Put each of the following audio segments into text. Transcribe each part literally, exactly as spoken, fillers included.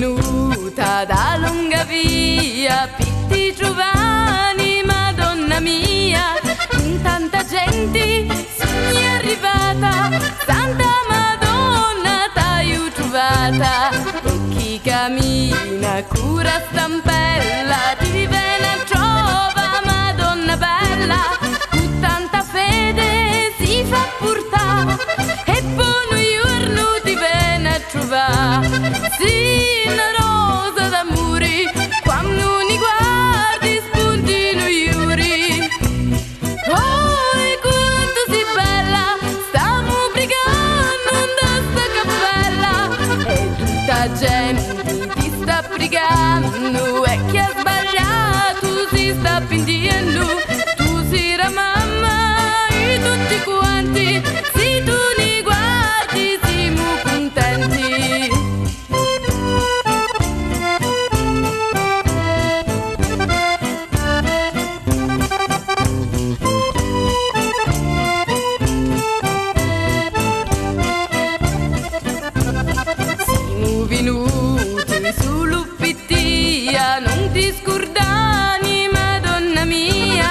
Nuta da longa via pi ti truvani, Madonna mia, cun tanta genti sugni arrivata, Santa Madonna t'aiu truvata, e chi camina cu ra stampella ti veni a trova, Madonna bella, cu tanta fede si fa purtà, e po nu iurnu ti veni a truvà. Si na rosa d'amuri, quannu ni guardi spunti nu iuri. Oi, quantu si bella, stamu prigannu nta sta cappella, e tutta genti ti sta prigannu, e chi ha sbagliatu si sta pintiennu. Tu si ra mamma i tutti quanti, si tu ni guardi simu cuntenti. Simu vinuti sulu pi tia, nun ti scurdani, Madonna mia,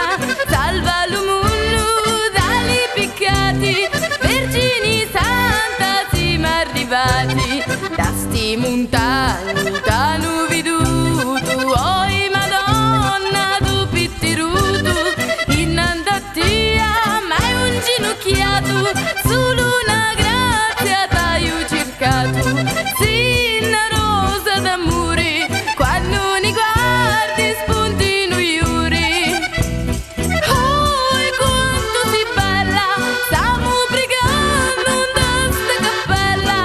salva lu munnu da li piccati, Vergini Santa simu arrivati, da sti muntagni t'anu vidutu, oi Madonna tu pittirutu, innanti a tia mai un ginucchiatu, sulu na grazia t'aiu circatu, si na rosa d'amuri, quannu ni guardi spunti nu iuri. Oi, quantu si bella, stamu prigannu nta sta cappella.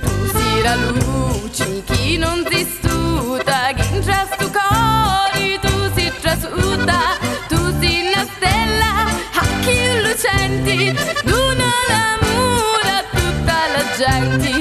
Tu si ra luci chi non si stuta, chi ntra stu cori tu si trasuta, tu si na stella, a chi lucenti, duna l'amuri a tutta la genti,